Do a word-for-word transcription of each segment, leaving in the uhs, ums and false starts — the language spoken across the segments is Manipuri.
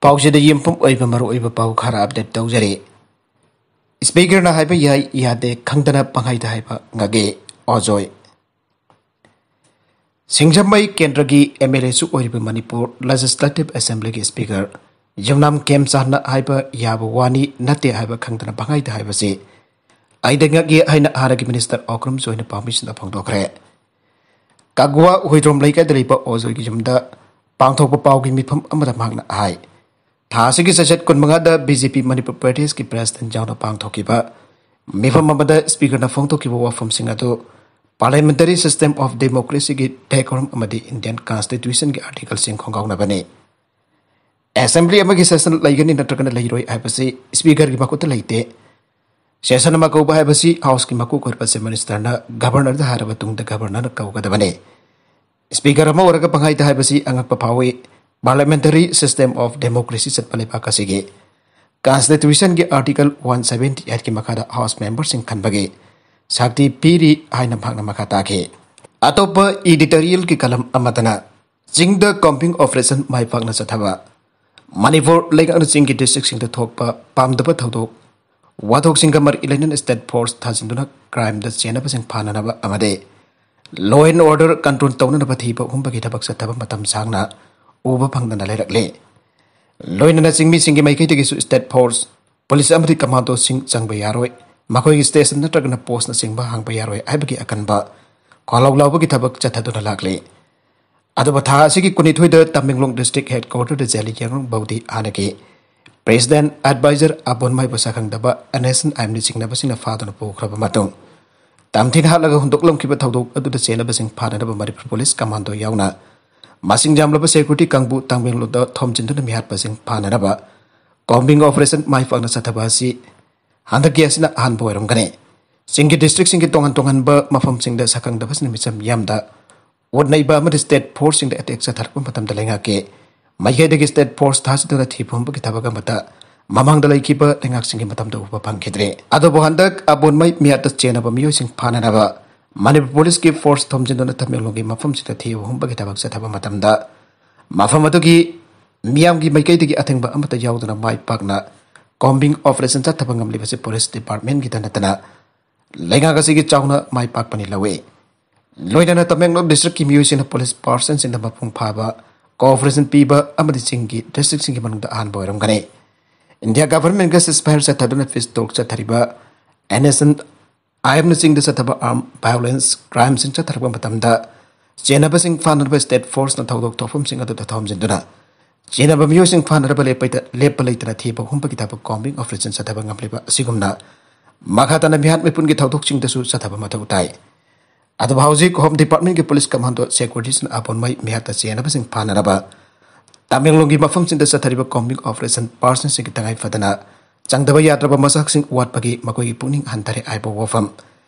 ꯄꯥꯎꯁꯤꯗ ꯌꯨꯝꯐꯝ ꯑꯣꯏꯕ ꯃꯔꯨꯑꯣꯏꯕ ꯄꯥꯎ ꯈꯔ update ꯇꯧꯖꯔꯤ꯫ Speakerꯅ ꯍꯥꯏꯕ ꯌꯥꯏ ꯌꯥꯗꯦ ꯈꯪꯗꯅ ꯄꯪꯍꯥꯏꯗ ꯍꯥꯏꯕ ꯉꯥꯛꯑꯦ ꯑꯣꯖꯣꯏ꯫ ꯁꯤꯡꯖꯃꯩ ꯀꯦꯟꯗ꯭ꯔꯒꯤ MLAꯁꯨ ꯑꯣꯏꯔꯤꯕ ꯃꯅꯤꯄꯨꯔ Legislative Assemblyꯒꯤ Speaker ꯌꯨꯝꯅꯥꯝ ꯈꯦꯝꯆꯥꯟꯅ ꯍꯥꯏꯕ ꯌꯥꯕ ꯋꯥꯅꯤ ꯅꯠꯇꯦ ꯍꯥꯏꯕ ꯈꯪꯗꯅ ꯄꯪꯍꯥꯏꯗ ꯍꯥꯏꯕꯁꯤ ꯑꯩꯗ ꯉꯛꯏ ꯍꯥꯏꯅ ꯍꯥꯟꯅꯒꯤ Minister ꯑꯣꯀ꯭ꯔꯨꯝ ꯖꯣꯏꯅ ꯄꯥꯎꯃꯤꯁꯤꯡꯗ ꯐꯣꯡꯗꯣꯛꯈ꯭ꯔꯦ꯫ ꯀꯒꯋꯥ ꯍꯨꯏꯗ꯭ꯔꯣꯝ ꯂꯩꯀꯥꯏꯗ ꯂꯩꯕ ꯑꯣꯖꯣꯏꯒꯤ ꯌꯨꯝꯗ ꯄꯥꯡꯊꯣꯛꯄ ꯄꯥꯎꯒꯤ ꯃꯤꯐꯝ ꯑꯃꯗ ꯃꯍꯥꯛꯅ ꯍꯥꯏ, ꯊꯥ ꯑꯁꯤꯒꯤ ꯆꯩꯆꯠ ꯀꯨꯟꯃꯉꯥꯗ BJP ꯃꯅꯤꯄꯨꯔ ꯄ꯭ꯔꯗꯦꯁꯀꯤ President ꯌꯥꯎꯅ ꯄꯥꯡꯊꯣꯛꯈꯤꯕ ꯃꯤꯐꯝ ꯑꯃꯗ Speakerꯅ ꯐꯣꯡꯗꯣꯛꯈꯤꯕ ꯋꯥꯐꯝꯁꯤꯡ ꯑꯗꯨ Parliamentary System of Democracyꯒꯤ decorum ꯑꯃꯗꯤ Indian Constitutionꯒꯤ articleꯁꯤꯡ ꯈꯣꯡꯒꯥꯎꯅꯕꯅꯤ꯫ Assembly ꯑꯃꯒꯤ session ꯂꯩꯒꯅꯤ ꯅꯠꯇ꯭ꯔꯒꯅ ꯂꯩꯔꯣꯏ ꯍꯥꯏꯕꯁꯤ Speakerꯒꯤ ꯃꯈꯨꯠꯇ ꯂꯩꯇꯦ꯫ Session ꯑꯃ ꯀꯧꯕ ꯍꯥꯏꯕꯁꯤ Houseꯀꯤ ꯃꯀꯣꯛ ꯑꯣꯏꯔꯤꯕ Chief Ministerꯅ Governorꯗ ꯍꯥꯏꯔꯕ ꯃꯇꯨꯡꯗ Governorꯅ ꯀꯧꯒꯗꯕꯅꯤ꯫ Speaker ꯑꯃ ꯑꯣꯏꯔꯒ ꯄꯪꯍꯥꯏꯗ ꯍꯥꯏꯕꯁꯤ ꯑꯉꯛꯄ ꯐꯥꯎꯏ꯫ Parliamentary System of Democracy ꯆꯠꯄ ꯂꯩꯕꯥꯛ ꯑꯁꯤꯒꯤ Constitutionꯒꯤ Article one seventy eightꯀꯤ ꯃꯈꯥꯗ House memberꯁꯤꯡ ꯈꯟꯕꯒꯤ ꯁꯛꯇꯤ ꯄꯤꯔꯤ ꯍꯥꯏꯅ ꯃꯍꯥꯛꯅ ꯃꯈꯥ ꯇꯥꯈꯤ꯫ ꯑꯇꯣꯞꯄ editorialꯒꯤ column ꯑꯃꯗꯅ ꯆꯤꯡꯗ combing operation ꯃꯥꯏ ꯄꯥꯛꯅ ꯆꯠꯊꯕ, ꯃꯅꯤꯄꯨꯔ ꯂꯩꯉꯥꯛꯅ ꯆꯤꯡꯒꯤ districtꯁꯤꯡꯗ ꯊꯣꯛꯄ ꯄꯥꯝꯗꯕ ꯊꯧꯗꯣꯛ, ꯋꯥꯊꯣꯛꯁꯤꯡꯒ ꯃꯔꯤ ꯂꯩꯅꯅ state force ꯊꯥꯖꯤꯟꯗꯨꯅ crimeꯗ ꯆꯦꯟꯅꯕꯁꯤꯡ ꯐꯥꯅꯅꯕ ꯑꯃꯗꯤ law and order control ꯇꯧꯅꯅꯕ ꯊꯤꯕ ꯍꯨꯝꯕꯒꯤ ꯊꯕꯛ ꯆꯠꯊꯕ ꯃꯇꯝ ꯁꯥꯡꯅ ꯎꯕ ꯐꯪꯗꯅ ꯂꯩꯔꯛꯂꯤ꯫ ꯂꯣꯏꯅꯅ ꯆꯤꯡꯃꯤꯁꯤꯡꯒꯤ ꯃꯥꯏꯀꯩꯗꯒꯤꯁꯨ state force, police ꯑꯃꯗꯤ commandoꯁꯤꯡ ꯆꯪꯕ ꯌꯥꯔꯣꯏ, ꯃꯈꯣꯏꯒꯤ station ꯅꯠꯇ꯭ꯔꯒꯅ postꯅꯆꯤꯡꯕ ꯍꯥꯡꯕ ꯌꯥꯔꯣꯏ ꯍꯥꯏꯕꯒꯤ ꯑꯀꯟꯕ ꯈꯣꯜꯂꯥꯎ ꯂꯥꯎꯕꯒꯤ ꯊꯕꯛ ꯆꯠꯊꯗꯨꯅ ꯂꯥꯛꯂꯤ꯫ ꯑꯗꯨꯕꯨ ꯊꯥ ꯑꯁꯤꯒꯤ ꯀꯨꯟꯅꯤꯊꯣꯏꯗ ꯇꯃꯦꯡꯂꯣꯡ district headquarterꯗ ꯖꯦꯂꯤ ꯌꯥꯡꯂꯣꯡ ꯕꯧꯗꯤ ꯍꯥꯟꯅꯒꯤ President advisor ꯑꯕꯣꯟꯃꯥꯏꯕꯨ ꯁꯛꯈꯪꯗꯕ NSCN IMꯅ ꯆꯤꯡꯅꯕꯁꯤꯡꯅ ꯐꯥꯗꯨꯅ ꯄꯨꯈ꯭ꯔꯕ ꯃꯇꯨꯡ ꯇꯝꯊꯤꯅ ꯍꯥꯠꯂꯒ ꯍꯨꯟꯗꯣꯛꯂꯝꯈꯤꯕ ꯊꯧꯗꯣꯛ ꯑꯗꯨꯗ ꯆꯦꯟꯅꯕꯁꯤꯡ ꯐꯥꯅꯅꯕ ꯃꯅꯤꯄꯨꯔ police commando ꯌꯥꯎꯅ ꯃꯁꯤꯡ ꯌꯥꯝꯂꯕ security ꯀꯥꯡꯕꯨ ꯇꯃꯦꯡꯂꯣꯡꯗ ꯊꯣꯝꯖꯤꯟꯗꯨꯅ ꯃꯤꯍꯥꯠꯄꯁꯤꯡ ꯐꯥꯅꯅꯕ combing operation ꯃꯥꯏ ꯄꯥꯛꯅ ꯆꯠꯊꯕ ꯑꯁꯤ ꯍꯟꯗꯛꯀꯤ ꯑꯁꯤꯅ ꯑꯍꯥꯟꯕ ꯑꯣꯏꯔꯝꯒꯅꯤ꯫ ꯆꯤꯡꯒꯤ districtꯁꯤꯡꯒꯤ ꯇꯣꯉꯥꯟ ꯇꯣꯉꯥꯟꯕ ꯃꯐꯝꯁꯤꯡꯗ ꯁꯛꯈꯪꯗꯕꯁꯤꯡꯅ ꯃꯤꯆꯝ ꯌꯥꯝꯗ ꯑꯣꯠ ꯅꯩꯕ ꯑꯃꯗꯤ state forceꯁꯤꯡꯗ attack ꯆꯠꯊꯔꯛꯄ ꯃꯇꯝꯗ ꯂꯩꯉꯥꯛꯀꯤ ꯃꯥꯏꯀꯩꯗꯒꯤ state force ꯊꯥꯖꯤꯟꯗꯨꯅ ꯊꯤꯕ ꯍꯨꯝꯕꯒꯤ ꯊꯕꯛ ꯑꯃꯠꯇ ꯃꯃꯥꯡꯗ ꯂꯩꯈꯤꯕ ꯂꯩꯉꯥꯛꯁꯤꯡꯒꯤ ꯃꯇꯝꯗ ꯎꯕ ꯐꯪꯈꯤꯗ꯭ꯔꯤ꯫ ꯑꯗꯨꯕꯨ ꯍꯟꯗꯛ ꯑꯕꯣꯟꯃꯩ ꯃꯤꯍꯥꯠꯇ ꯆꯦꯟꯅꯕ ꯃꯤꯑꯣꯏꯁꯤꯡ ꯐꯥꯅꯅꯕ ꯃꯅꯤꯄꯨꯔ policeꯀꯤ force ꯊꯣꯝꯖꯤꯟꯗꯨꯅ ꯇꯃꯦꯡꯂꯣꯡꯒꯤ ꯃꯐꯝꯁꯤꯗ ꯊꯤꯕ ꯍꯨꯝꯕꯒꯤ ꯊꯕꯛ ꯆꯠꯊꯕ ꯃꯇꯝꯗ ꯃꯐꯝ ꯑꯗꯨꯒꯤ ꯃꯤꯌꯥꯝꯒꯤ ꯃꯥꯏꯀꯩꯗꯒꯤ ꯑꯊꯤꯡꯕ ꯑꯃꯠꯇ ꯌꯥꯎꯗꯅ ꯃꯥꯏ ꯄꯥꯛꯅ combing operation ꯆꯠꯊꯕ ꯉꯝꯂꯤꯕꯁꯤ police departmentꯒꯤꯗ ꯅꯠꯇꯅ ꯂꯩꯉꯥꯛ ꯑꯁꯤꯒꯤ ꯆꯥꯎꯅ ꯃꯥꯏ ꯄꯥꯛꯄꯅꯤ ꯂꯧꯏ꯫ ꯂꯣꯏꯅꯅ ꯇꯃꯦꯡꯂꯣꯡ districtꯀꯤ ꯃꯤꯑꯣꯏꯁꯤꯡꯅ police personꯁꯤꯡꯗ ꯃꯄꯨꯡ ꯐꯥꯕ cooperation ꯄꯤꯕ ꯑꯃꯗꯤ ꯆꯤꯡꯒꯤ districtꯁꯤꯡꯒꯤ ꯃꯅꯨꯡꯗ ꯑꯍꯥꯟꯕ ꯑꯣꯏꯔꯝꯒꯅꯤ꯫ India governmentꯒ ceasefire ꯆꯠꯊꯗꯨꯅ peace talk ꯆꯠꯊꯔꯤꯕ NSCN-IMꯅꯆꯤꯡꯗ ꯆꯠꯊꯕ armed violence crimeꯁꯤꯡ ꯆꯠꯊꯔꯛꯄ ꯃꯇꯝꯗ ꯆꯦꯟꯅꯕꯁꯤꯡ ꯐꯥꯅꯅꯕ state forceꯅ ꯊꯧꯗꯣꯛ ꯊꯣꯛꯐꯝꯁꯤꯡ ꯑꯗꯨꯗ ꯊꯧꯍꯟꯖꯤꯟꯗꯨꯅ ꯆꯦꯟꯅꯕ ꯃꯤꯑꯣꯏꯁꯤꯡ ꯐꯥꯅꯅꯕ ꯂꯦꯞꯄ ꯂꯩꯇꯅ ꯊꯤꯕ ꯍꯨꯝꯕꯒꯤ ꯊꯕꯛ combing operation ꯆꯠꯊꯕ ꯉꯝꯂꯤꯕ ꯑꯁꯤꯒꯨꯝꯅ ꯃꯈꯥ ꯇꯥꯅ ꯃꯤꯍꯥꯠ ꯃꯤꯄꯨꯟꯒꯤ ꯊꯧꯗꯣꯛꯁꯤꯡꯗꯁꯨ ꯆꯠꯊꯕ ꯃꯊꯧ ꯇꯥꯏ꯫ ꯑꯗꯨꯕꯨ ꯍꯧꯖꯤꯛ Home Departmentꯀꯤ police commando securityꯁꯤꯡꯅ ꯑꯄꯣꯟꯃꯩ ꯃꯤꯍꯥꯠꯇ ꯆꯦꯟꯅꯕꯁꯤꯡ ꯐꯥꯅꯅꯕ ꯇꯃꯦꯡꯂꯣꯡꯒꯤ ꯃꯐꯝꯁꯤꯡꯗ ꯆꯠꯊꯔꯤꯕ combing operationꯁꯤꯡꯒꯤ ꯇꯉꯥꯏ ꯐꯗꯅ ꯆꯪꯗꯕ ꯌꯥꯗ꯭ꯔꯕ ꯃꯆꯥꯛꯁꯤꯡ ꯋꯥꯠꯄꯒꯤ ꯃꯈꯣꯏꯒꯤ ꯄꯨꯛꯅꯤꯡ ꯍꯟꯊꯔꯦ ꯍꯥꯏꯕ ꯋꯥꯐꯝ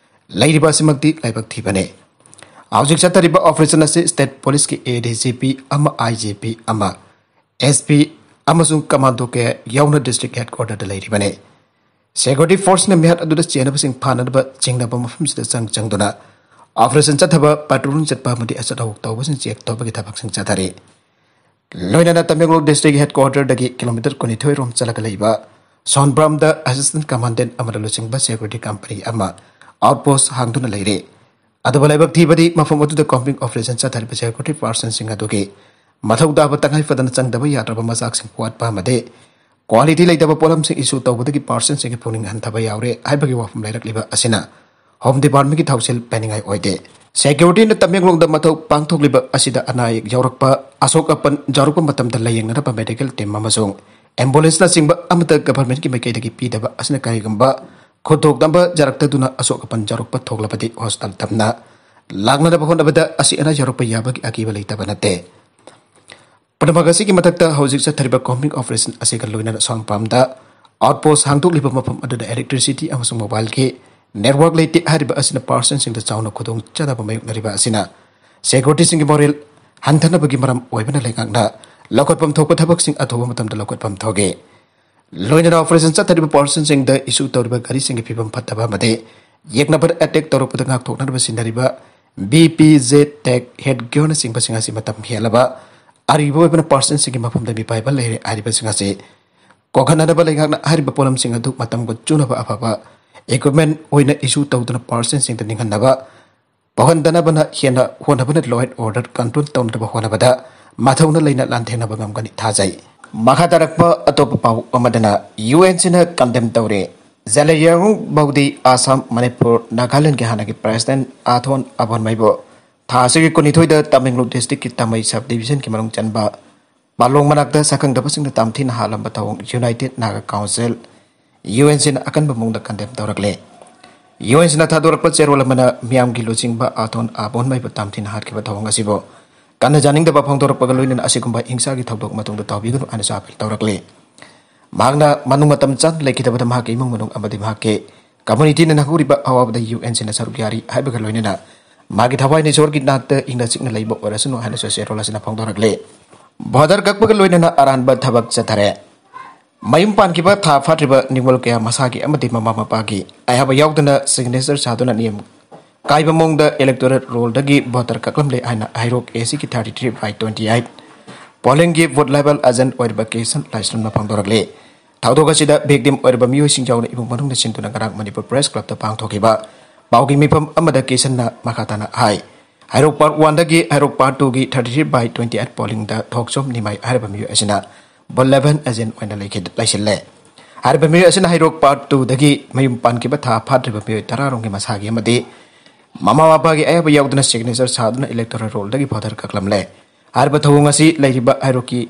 ꯂꯩꯔꯤꯕ ꯑꯁꯤꯃꯛꯇꯤ ꯂꯥꯏꯕꯛ ꯊꯤꯕꯅꯤ꯫ ꯍꯧꯖꯤꯛ ꯆꯠꯊꯔꯤꯕ operation ꯑꯁꯤ state policeꯀꯤ ADGP ꯑꯃ, IGP ꯑꯃ, SP ꯑꯃꯁꯨꯡ commando ꯀꯌꯥ ꯌꯥꯎꯅ district headquarterꯗ ꯂꯩꯔꯤꯕꯅꯤ꯫ Security forceꯅ ꯃꯤꯍꯥꯠ ꯑꯗꯨꯗ ꯆꯦꯟꯅꯕꯁꯤꯡ ꯐꯥꯅꯅꯕ ꯆꯤꯡꯅꯕ ꯃꯐꯝꯁꯤꯗ ꯆꯪ ꯆꯪꯗꯨꯅ operation ꯆꯠꯊꯕ, patrolling ꯆꯠꯄ ꯑꯃꯗꯤ ꯑꯆꯠ ꯑꯋꯣꯛ ꯇꯧꯕꯁꯤꯡ check ꯇꯧꯕꯒꯤ ꯊꯕꯛꯁꯤꯡ ꯆꯠꯊꯔꯤ꯫ ꯂꯣꯏꯅꯅ ꯇꯃꯦꯡꯂꯣꯡ district headquarterꯗꯒꯤ kilometer ꯀꯨꯟꯅꯤꯊꯣꯏ ꯔꯣꯝ ꯆꯠꯂꯒ ꯂꯩꯕ ꯁꯣꯟꯕ꯭ꯔꯥꯝꯗ assistant commandant ꯑꯃꯅ ꯂꯨꯆꯤꯡꯕ security company ꯑꯃ outpost ꯍꯥꯡꯗꯨꯅ ꯂꯩꯔꯤ꯫ ꯑꯗꯨꯕꯨ ꯂꯥꯏꯕꯛ ꯊꯤꯕꯗꯤ ꯃꯐꯝ ꯑꯗꯨꯗ combing operation ꯆꯠꯊꯔꯤꯕ security personꯁꯤꯡ ꯑꯗꯨꯒꯤ ꯃꯊꯧ ꯇꯥꯕ ꯇꯉꯥꯏ ꯐꯗꯅ ꯆꯪꯗꯕ ꯌꯥꯗ꯭ꯔꯕ ꯃꯆꯥꯛꯁꯤꯡ ꯋꯥꯠꯄ ꯑꯃꯗꯤ quality ꯂꯩꯇꯕ ꯄꯣꯠꯂꯝꯁꯤꯡ issue ꯇꯧꯕꯗꯒꯤ personꯁꯤꯡꯒꯤ ꯄꯨꯛꯅꯤꯡ ꯍꯟꯊꯕ ꯌꯥꯎꯔꯦ ꯍꯥꯏꯕꯒꯤ ꯋꯥꯐꯝ ꯂꯩꯔꯛꯂꯤꯕ ꯑꯁꯤꯅ Home Departmentꯀꯤ ꯊꯧꯁꯤꯜ ꯄꯥꯏꯅꯤꯡꯉꯥꯏ ꯑꯣꯏꯗꯦ꯫ Securityꯅ ꯇꯃꯦꯡꯂꯣꯡꯗ ꯃꯊꯧ ꯄꯥꯡꯊꯣꯛꯂꯤꯕ ꯑꯁꯤꯗ ꯑꯅꯥ ꯑꯌꯦꯛ ꯌꯥꯎꯔꯛꯄ, ꯑꯁꯣꯛ ꯑꯄꯟ ꯌꯥꯎꯔꯛꯄ ꯃꯇꯝꯗ ꯂꯥꯌꯦꯡꯅꯅꯕ medical team ꯑꯃꯁꯨꯡ ambulanceꯅꯆꯤꯡꯕ ꯑꯃꯠꯇ governmentꯀꯤ ꯃꯥꯏꯀꯩꯗꯒꯤ ꯄꯤꯗꯕ ꯑꯁꯤꯅ ꯀꯔꯤꯒꯨꯝꯕ ꯈꯨꯗꯣꯡꯊꯤꯕ ꯌꯥꯔꯛꯇꯗꯨꯅ ꯑꯁꯣꯛ ꯑꯄꯟ ꯌꯥꯎꯔꯛꯄ ꯊꯣꯛꯂꯕꯗꯤ hospital ꯇꯝꯅ ꯂꯥꯛꯅꯅꯕ ꯍꯣꯠꯅꯕꯗ ꯑꯁꯤ ꯑꯅꯥ ꯌꯥꯎꯔꯛꯄ ꯌꯥꯕꯒꯤ ꯑꯀꯤꯕ ꯂꯩꯇꯕ ꯅꯠꯇꯦ꯫ ꯄꯨꯝꯅꯃꯛ ꯑꯁꯤꯒꯤ ꯃꯊꯛꯇ ꯍꯧꯖꯤꯛ ꯆꯠꯊꯔꯤꯕ combing operation ꯑꯁꯤꯒ ꯂꯣꯏꯅꯅ ꯁꯣꯟꯄꯥꯝꯗ outpost ꯍꯥꯡꯗꯣꯛꯂꯤꯕ ꯃꯐꯝ ꯑꯗꯨꯗ electricity ꯑꯃꯁꯨꯡ mobileꯒꯤ network ꯂꯩꯇꯦ ꯍꯥꯏꯔꯤꯕ ꯑꯁꯤꯅ personꯁꯤꯡꯗ ꯆꯥꯎꯅ ꯈꯨꯗꯣꯡꯆꯥꯗꯕ ꯃꯥꯌꯣꯛꯅꯔꯤꯕ ꯑꯁꯤꯅ securityꯁꯤꯡꯒꯤ morale ꯍꯟꯊꯅꯕꯒꯤ ꯃꯔꯝ ꯑꯣꯏꯕꯅ ꯂꯩꯉꯥꯛꯅ ꯂꯧꯈꯠꯐꯝ ꯊꯣꯛꯄ ꯊꯕꯛꯁꯤꯡ ꯑꯊꯨꯕ ꯃꯇꯝꯗ ꯂꯧꯈꯠꯐꯝ ꯊꯣꯛꯏ꯫ ꯂꯣꯏꯅꯅ operation ꯆꯠꯊꯔꯤꯕ personꯁꯤꯡꯗ issue ꯇꯧꯔꯤꯕ ꯒꯥꯔꯤꯁꯤꯡꯒꯤ ꯐꯤꯕꯝ ꯐꯠꯇꯕ ꯑꯃꯗꯤ ꯌꯦꯛꯅꯕ attack ꯇꯧꯔꯛꯄꯗ ꯉꯥꯛꯊꯣꯛꯅꯅꯕ ꯁꯤꯟꯅꯔꯤꯕ BPZ tank headgearꯅꯆꯤꯡꯕꯁꯤꯡ ꯑꯁꯤ ꯃꯇꯝ ꯍꯦꯜꯂꯕ ꯑꯔꯤꯕ ꯑꯣꯏꯕꯅ ꯄꯥꯔꯁꯟꯁꯤꯡꯒꯤ ꯃꯐꯝꯗ ꯃꯤꯄꯥꯏꯕ ꯂꯩꯔꯦ ꯍꯥꯏꯔꯤꯕꯁꯤꯡ ꯑꯁꯤ ꯀꯣꯛꯍꯟꯅꯅꯕ ꯂꯩꯉꯥꯛꯅ ꯍꯥꯏꯔꯤꯕ ꯄꯣꯠꯂꯝꯁꯤꯡ ꯑꯗꯨ ꯃꯇꯝꯒ ꯆꯨꯅꯕ ꯑꯐꯕ ꯏꯀ꯭ꯋꯤꯞꯃꯦꯟ ꯑꯣꯏꯅ ꯏꯁꯨ ꯇꯧꯗꯨꯅ ꯄꯥꯔꯁꯟꯁꯤꯡꯗ ꯅꯤꯡꯍꯟꯅꯕ ꯄꯣꯛꯍꯟꯗꯅꯕꯅ ꯍꯦꯟꯅ ꯍꯣꯠꯅꯕꯅ law and order control ꯇꯧꯅꯕ ꯍꯣꯠꯅꯕꯗ ꯃꯊꯧꯅ ꯂꯩꯅ ꯂꯥꯟꯊꯦꯡꯅꯕ ꯉꯝꯒꯅꯤ ꯊꯥꯖꯩ꯫ ꯃꯈꯥ ꯇꯥꯔꯛꯄ ꯑꯇꯣꯞꯄ ꯄꯥꯎ ꯑꯃꯗꯅ ꯌꯨ ꯑꯦꯟ ꯁꯤꯅ ꯀꯟꯗꯦꯝ ꯇꯧꯔꯦ꯫ ꯖꯂꯌꯥꯡ ꯕꯧꯗꯤ ꯑꯁꯥꯝ, ꯃꯅꯤꯄꯨꯔ, ꯅꯥꯒꯥꯂꯦꯟꯒꯤ ꯍꯥꯟꯅꯒꯤ ꯄ꯭ꯔꯦꯁꯤꯗꯦꯟ ꯑꯥꯊꯣꯟ ꯑꯕꯣꯟꯃꯩꯕꯨ ꯊꯥ ꯑꯁꯤꯒꯤ ꯀꯨꯟꯅꯤꯊꯣꯏꯗ ꯇꯃꯦꯡꯂꯣꯡ ꯗꯤꯁꯇ꯭ꯔꯤꯛꯀꯤ ꯇꯥꯃꯩ ꯁꯕ ꯗꯤꯕꯤꯖꯟꯒꯤ ꯃꯅꯨꯡ ꯆꯟꯕ ꯄꯥꯂꯣꯡ ꯃꯅꯥꯛꯇ ꯁꯛꯈꯪꯗꯕꯁꯤꯡꯅ ꯇꯝꯊꯤꯅ ꯍꯥꯠꯂꯝꯕ ꯊꯧꯑꯣꯡ United Naga council, U N ꯁꯤꯅ ꯑꯀꯟꯕ ꯃꯑꯣꯡꯗ ꯀꯟꯗꯦꯝ ꯇꯧꯔꯛꯂꯦ꯫ ꯌꯨ ꯑꯦꯟ ꯁꯤꯅ ꯊꯥꯗꯣꯔꯛꯄ ꯆꯦꯔꯣꯜ ꯑꯃꯅ ꯃꯤꯌꯥꯝꯒꯤ ꯂꯨꯆꯤꯡꯕ ꯑꯥꯊꯣꯟ ꯑꯥꯕꯣꯟꯃꯩꯕꯨ ꯇꯝꯊꯤꯅ ꯍꯥꯠꯈꯤꯕ ꯊꯧꯑꯣꯡ ꯑꯁꯤꯕꯨ ꯀꯟꯅ ꯌꯥꯅꯤꯡꯗꯕ ꯐꯣꯡꯗꯣꯔꯛꯄꯒ ꯂꯣꯏꯅꯅ ꯑꯁꯤꯒꯨꯝꯕ ꯍꯤꯡꯁꯥꯒꯤ ꯊꯧꯗꯣꯛ ꯃꯇꯨꯡꯗ ꯇꯧꯕꯤꯒꯅꯨ ꯍꯥꯏꯅꯁꯨ ꯑꯥꯄꯤꯜ ꯇꯧꯔꯛꯂꯤ꯫ ꯃꯍꯥꯛꯅ ꯃꯅꯨꯡ ꯃꯇꯝ ꯆꯥꯅ ꯂꯩꯈꯤꯗꯕꯗ ꯃꯍꯥꯛꯀꯤ ꯏꯃꯨꯡ ꯃꯅꯨꯡ ꯑꯃꯗꯤ ꯃꯍꯥꯛꯀꯤ ꯀꯝꯃ꯭ꯌꯨꯅꯤꯇꯤꯅ ꯅꯪꯍꯧꯔꯤꯕ ꯑꯋꯥꯕꯗ ꯌꯨ ꯑꯦꯟ ꯁꯤꯅ ꯁꯔꯨꯛ ꯌꯥꯔꯤ ꯍꯥꯏꯕꯒ ꯂꯣꯏꯅꯅ ꯃꯥꯒꯤ ꯊꯋꯥꯏꯅ ꯏꯁꯣꯔꯒꯤ ꯅꯥꯛꯇ ꯏꯪꯅ ꯆꯤꯛꯅ ꯂꯩꯕ ꯑꯣꯏꯔꯁꯅꯨ ꯍꯥꯏꯅꯁꯨ ꯆꯦꯔꯣꯜ ꯑꯁꯤꯅ ꯐꯣꯡꯗꯣꯔꯛꯂꯤ꯫ ꯚꯣꯇꯔ ꯀꯛꯄꯒ ꯂꯣꯏꯅꯅ ꯑꯔꯥꯟꯕ ꯊꯕꯛ ꯆꯠꯊꯔꯦ꯫ ꯃꯌꯨꯝ ꯄꯥꯟꯈꯤꯕ ꯊꯥ ꯐꯥꯗ꯭ꯔꯤꯕ ꯅꯤꯉꯣꯜ ꯀꯌꯥ ꯃꯁꯥꯒꯤ ꯑꯃꯗꯤ ꯃꯃꯥ ꯃꯄꯥꯒꯤ ꯑꯌꯥꯕ ꯌꯥꯎꯗꯅ ꯁꯤꯒꯅꯦꯆꯔ ꯁꯥꯗꯨꯅ ꯅꯤꯌꯝ ꯀꯥꯏꯕ ꯃꯑꯣꯡꯗ ꯏꯂꯦꯛꯇꯣꯔꯦꯜ ꯔꯣꯜꯗꯒꯤ ꯚꯣꯇꯔ ꯀꯛꯂꯝꯂꯦ ꯍꯥꯏꯅ ꯍꯩꯔꯣꯛ ꯑꯦ ꯁꯤꯒꯤ thirty three by twenty eight ꯄꯣꯂꯤꯡꯒꯤ ꯕꯨꯊ ꯂꯦꯚꯦꯜ ꯑꯦꯖꯦꯟꯠ ꯑꯣꯏꯔꯤꯕ ꯀꯦ ꯁꯟ ꯂꯥꯏꯁ꯭ꯔꯝꯅ ꯐꯣꯡꯗꯣꯔꯛꯂꯤ꯫ ꯊꯧꯗꯣꯛ ꯑꯁꯤꯗ ꯚꯤꯛꯇꯤꯝ ꯑꯣꯏꯔꯤꯕ ꯃꯤꯑꯣꯏꯁꯤꯡ ꯌꯥꯎꯅ ꯏꯃꯨꯡ ꯃꯅꯨꯡꯅ ꯁꯤꯟꯗꯨꯅ ꯉꯔꯥꯡ ꯃꯅꯤꯄꯨꯔ ꯄ꯭ꯔꯦꯁ ꯀ꯭ꯂꯕꯇ ꯄꯥꯡꯊꯣꯛꯈꯤꯕ ꯄꯥꯎꯒꯤ ꯃꯤꯐꯝ ꯑꯃꯗ ꯀꯦ ꯁꯟꯅ ꯃꯈꯥ ꯇꯥꯅ ꯍꯥꯏ, ꯍꯩꯔꯣꯛ ꯄꯥꯔꯠ ꯋꯥꯟꯗꯒꯤ ꯍꯩꯔꯣꯛ ꯄꯥꯔꯠ ꯇꯨꯒꯤ thirty three by twenty eight ꯄꯣꯂꯤꯡꯗ ꯊꯣꯛꯆꯣꯝ ꯅꯤꯃꯥꯏ ꯍꯥꯏꯔꯤꯕ ꯃꯤꯑꯣꯏ ꯑꯁꯤꯅ ꯕꯨꯊ ꯂꯦꯚꯦꯜ ꯑꯦꯖꯦꯟꯠ ꯑꯣꯏꯅ ꯂꯩꯈꯤ-, ꯂꯩꯁꯤꯜꯂꯦ꯫ ꯍꯥꯏꯔꯤꯕ ꯃꯤꯑꯣꯏ ꯑꯁꯤꯅ ꯍꯩꯔꯣꯛ ꯄꯥꯔꯠ ꯇꯨꯗꯒꯤ ꯃꯌꯨꯝ ꯄꯥꯟꯈꯤꯕ ꯊꯥ ꯐꯥꯗ꯭ꯔꯤꯕ ꯃꯤꯑꯣꯏ ꯇꯔꯥꯔꯣꯝꯒꯤ ꯃꯁꯥꯒꯤ ꯑꯃꯗꯤ ꯃꯃꯥ ꯃꯄꯥꯒꯤ ꯑꯌꯥꯕ ꯌꯥꯎꯗꯅ ꯁꯤꯒꯅꯦꯆꯔ ꯁꯥꯗꯨꯅ ꯏꯂꯦꯛꯇꯣꯔꯦꯜ ꯔꯣꯜꯗꯒꯤ ꯚꯣꯇꯔ ꯀꯛꯂꯝꯂꯦ꯫ ꯍꯥꯏꯔꯤꯕ ꯊꯧꯑꯣꯡ ꯑꯁꯤ ꯂꯩꯔꯤꯕ ꯍꯩꯔꯣꯛꯀꯤ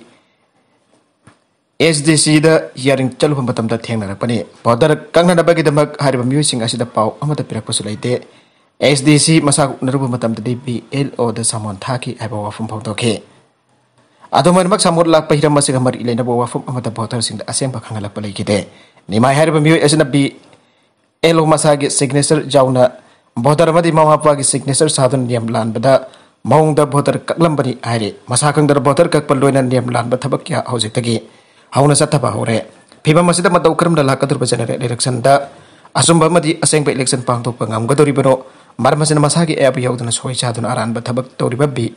ꯑꯦꯁ ꯗꯤ ꯁꯤꯗ ꯍꯤꯌꯥꯔꯤꯡ ꯆꯠꯂꯨꯕ ꯃꯇꯝꯗ ꯊꯦꯡꯅꯔꯛꯄꯅꯤ꯫ ꯚꯣꯇꯔ ꯀꯛꯅꯅꯕꯒꯤꯗꯃꯛ ꯍꯥꯏꯔꯤꯕ ꯃꯤꯑꯣꯏꯁꯤꯡ ꯑꯁꯤꯗ ꯄꯥꯎ ꯑꯃꯠꯇ ꯄꯤꯔꯛꯄꯁꯨ ꯂꯩꯇꯦ꯫ ꯑꯦꯁ ꯗꯤ ꯁꯤ ꯃꯁꯥ ꯎꯅꯔꯨꯕ ꯃꯇꯝꯗꯗꯤ ꯕꯤ ꯑꯦꯜ ꯑꯣꯗ ꯁꯃꯣꯟ ꯊꯥꯈꯤ ꯍꯥꯏꯕ ꯋꯥꯐꯝ ꯐꯣꯡꯗꯣꯛꯈꯤ꯫ ꯑꯗꯨꯝ ꯑꯣꯏꯅꯃꯛ, ꯁꯃꯣꯟ ꯂꯥꯛꯄ ꯍꯤꯔꯝ ꯑꯁꯤꯒ ꯃꯔꯤ ꯂꯩꯅꯕ ꯋꯥꯐꯝ ꯑꯃꯠꯇ ꯚꯣꯇꯔꯁꯤꯡꯗ ꯑꯁꯦꯡꯕ ꯈꯪꯍꯜꯂꯛꯄ ꯂꯩꯈꯤꯗꯦ꯫ ꯅꯤꯃꯥꯏ ꯍꯥꯏꯔꯤꯕ ꯃꯤꯑꯣꯏ ꯑꯁꯤꯅ ꯕꯤ ꯑꯦꯜ ꯑꯣ ꯃꯁꯥꯒꯤ ꯁꯤꯒꯅꯦꯆꯔ ꯌꯥꯎꯅ ꯚꯣꯇꯔ ꯑꯃꯗꯤ ꯃꯃꯥ ꯃꯄꯥꯒꯤ ꯁꯤꯒꯅꯦꯆꯔ ꯁꯥꯗꯨꯅ ꯅꯤꯌꯝ ꯂꯥꯟꯕꯗ ꯃꯑꯣꯡꯗ ꯚꯣꯇꯔ ꯀꯛꯂꯝꯕꯅꯤ ꯍꯥꯏꯔꯤ꯫ ꯃꯁꯥ ꯈꯪꯗꯅ ꯚꯣꯇꯔ ꯀꯛꯄ ꯂꯣꯏꯅ ꯅꯤꯌꯝ ꯂꯥꯟꯕ ꯊꯕꯛ ꯀꯌꯥ ꯍꯧꯖꯤꯛꯇꯒꯤ ꯍꯧꯅ ꯆꯠꯊꯕ ꯍꯧꯔꯦ꯫ ꯐꯤꯕꯝ ꯑꯁꯤꯗ ꯃꯇꯧ ꯀꯔꯝꯅ ꯂꯥꯛꯀꯗꯧꯔꯤꯕ ꯖꯦꯅꯔꯦꯜ ꯏꯂꯦꯛꯁꯟꯗ ꯑꯆꯨꯝꯕ ꯑꯃꯗꯤ ꯑꯁꯦꯡꯕ ꯏꯂꯦꯛꯁꯟ ꯄꯥꯡꯊꯣꯛꯄ ꯉꯝꯒꯗꯧꯔꯤꯕꯅꯣ? ꯃꯔꯝ ꯑꯁꯤꯅ ꯃꯁꯥꯒꯤ ꯑꯌꯥꯕ ꯌꯥꯎꯗꯅ ꯁꯣꯏ ꯁꯥꯗꯨꯅ ꯑꯔꯥꯟꯕ ꯊꯕꯛ ꯇꯧꯔꯤꯕ ꯕꯤ